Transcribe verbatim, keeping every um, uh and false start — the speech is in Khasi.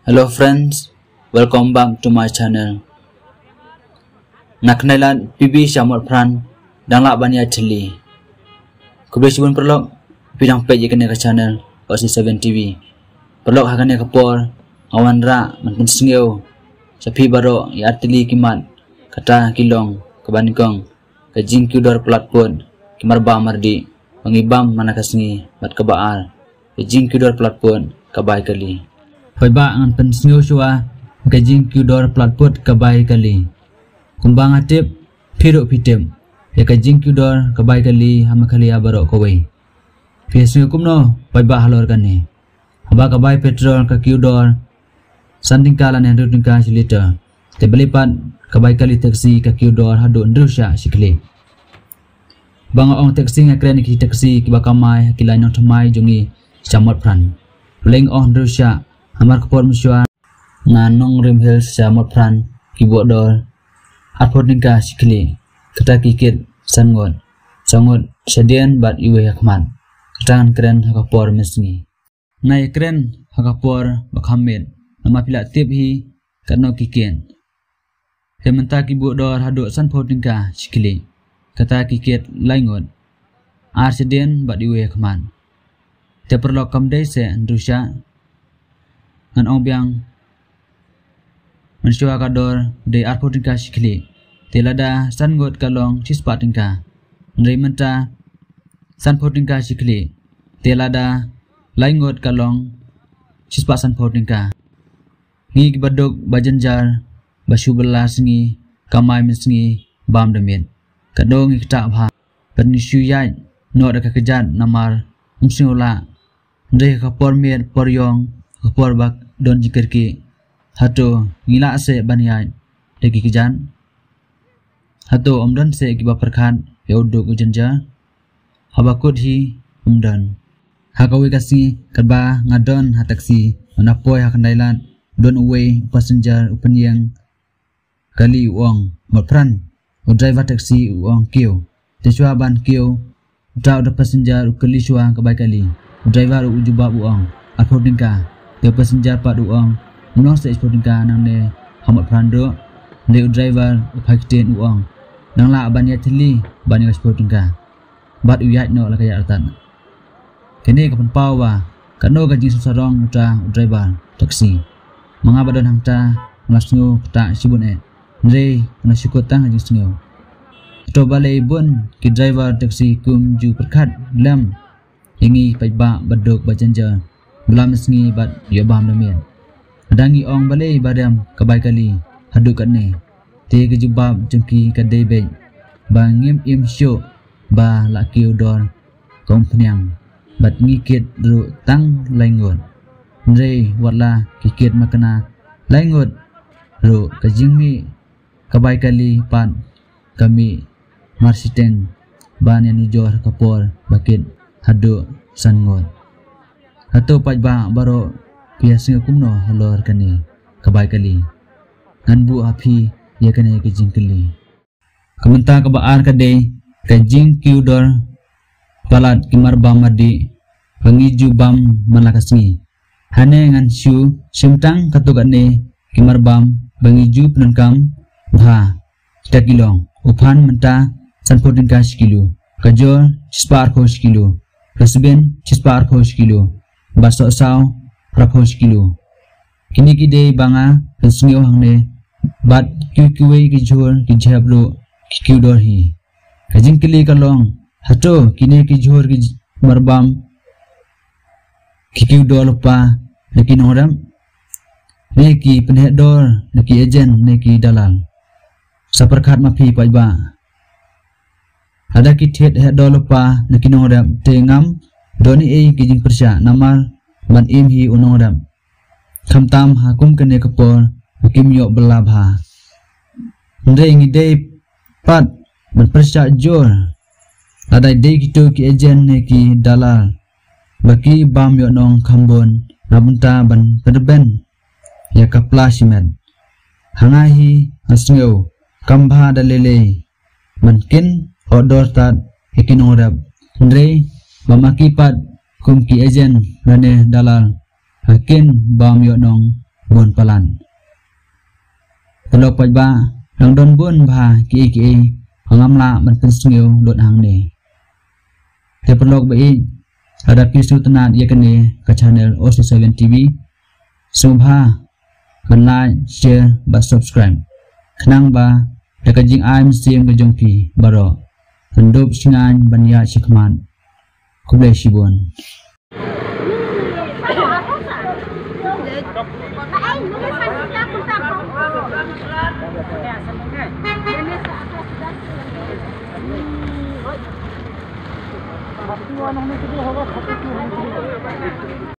Hello friends, welcome back to my channel. Na khnai lad P B sha Motphran dang lah ban ïaid thylli. Khublei shibun paralok, phi dang peit ïa kane ka channel Aussie seven T V. Paralok, ha kane ka por nga wanrah ban pynsngew sha phi baroh ïa artylli ki mat, kata ki long kaba nyngkong ka jingkiew dor palat pud ki marbam mardih ba ngi bam man la ka sngi, bad kaba ar ka jingkiew dor palat pud ka bai kali. Paidbah, ngan pynsngew shuwa ka jingkiew dor palat pud ka bai kali. Kumba nga tip, phi ruh phi tip ïa ka jingkiew dor ka bai kali ha Meghalaya baroh kawei. Phi sngew kumno paidbah halor kane? Haba ka bai petrol ka kiew dor san tyngka lane hynriew tyngka shi litre, te balei pat ka bai kali taxi ka kiew dor haduh hynriew shah shi khlieh? Ba nga ong taxi, nga kren ïa ki taxi kiba kamai ha ki lain nongthymmai jong ngi sha Motphran. Balei nga ong hynriew shah? Namar ka por mynshuwa na Nongrim Hills sha Motphran ki buh dor arphew tyngka shi khlieh, kata ki kit san ngut, saw ngut shadien bad iwei ha khmat. Kata ngan kren ha ka por mynsngi. Nga ïakren ha ka por ba kham miet, namar phi la tip hi katno ki kit. Te mynta ki buh dor haduh sanphew tyngka shi khlieh, kata ki kit lai ngut, ar shadien bad iwei ha khmat. Te paralok, kam dei seh hynriew shah? Ngan ong biang, mynshuwa ka dor dei arphew tyngka shi khlieh, te lada san ngut ka long shispah tyngka. Hynrei mynta sanphew tyngka shi khlieh, te lada lai ngut ka long shispah sanphew tyngka. Ngi kiba duk ba jynjar, ba shu bylla sngi, kamai mynsngi, bam da miet, katno ngi ktah bha. Bad ngi shu ïaid noh da ka kjat namar ym sngew lah. Hynrei ha ka por miet por ïong, ha ka por ba don jingkyrkieh, hato ngi lah seh ban ïaid da ki kjat? Hato ym don seh kiba pyrkhat ïa u duk u jynjar? Haba kut hi ym don. Ha kawei ka sngi katba nga don ha taxi, nga poi ha khyndai lad, don uwei u passenger u pynïeng kali, u ong, "Motphran." U driver taxi u ong, "Kiew." Te shuwa ban kiew, uta u passenger u kylli shuwa ka bai kali. U driver u jubab u ong, "Arphew tyngka." Te u passenger pat u ong, "Ym long seh shiphew tyngka nangne ha Motphran ruh." Hynrei u driver u phai ktien u ong, "Nang lah ban ïaid thylli ban ïa ka shiphew tyngka." Bad u ïaid noh la ka ïaid artat. Kane ka pynpaw ba katno ka jingsngewsarong uta u driver taxi. Ma nga ba don hangta nga la sngew ktah shibun eh. Hynrei nga la shu kut tang ka jingsngew. Hato balei bun ki driver taxi kum ju pyrkhat lem ïa ngi paidbah ba duk ba jynjar, bylla mynsngi bad ïoh bam da miet? Lada ngi ong balei ba rem ka bai kali haduh katne, te ka jubab jong ki ka dei beit ba ngim im shuh ba la kiew dor ka umphniang, bad ngi kit ruh tang lai ngut. Hynrei wat la ki kit makna lai ngut ruh, ka jingmih ka bai kali pat ka mih marshiteng ban ïanujor ha ka por ba kit haduh san ngut. Hato paidbah baroh phi ïasngew kumno halor kane ka bai kali? Ngan buh ha phi ïa kane ka jingkylli. Ka mynta kaba ar ka dei ka jingkiew dor palat ki marbam mardih ba ngi ju bam man la ka sngi. Hangne ngan shu shim tang katto katne ki marbam ba ngi ju pyndonkam bha. Kita ki long: u phan mynta sanphew tyngka shi kilo, ka jhur shispah arphew shi kilo, ka sbin shispah arphew shi kilo, bad sohsaw arphew shi kilo. Kine ki dei ba nga pynsngew hangne, bad kiwei kiwei ki jhur ki jhep ruh ki kiew dor hi. Ka jingkylli ka long, hato kine ki jhur ki j-, marbam ki kiew dor lypa na ki nongrep, ne ki pynheh dor na ki agent ne ki dalal? Sa pyrkhat ma phi paidbah. Lada ki thied heh dor lypa na ki nongrep, te ngam don ei ei ki jingpyrshah, namar ban im hi u nongrep, khamtam ha kum kane ka por ba kim ïoh bylla bha. Hynrei ngi dei pat ban pyrshah jur lada dei kito ki agent ne ki dalal ba ki bam ïoh nong kham bun na bynta ban pynrben ïa ka pla shimet. Ha nga hi nga sngew kam bha da lei lei ban kin heh dor tad ïa ki nongrep, hynrei ba ma ki pat kum ki agent lane dalal ha kin bam ïoh nong bun palat. Te lok pat ba dang don bun bha kiei kiei ba ngam lah ban pynsngew lut hangne. Te paralok ba ïeit, lada phi sngewtynnat ïa kane ka channel O C seven T V, sngewbha ban like, share bad subscribe, khnang ba da ka jingai mynsiem ka jong phi baroh kan dup shngaiñ ban ïaid shakhmat. Khublei shibun.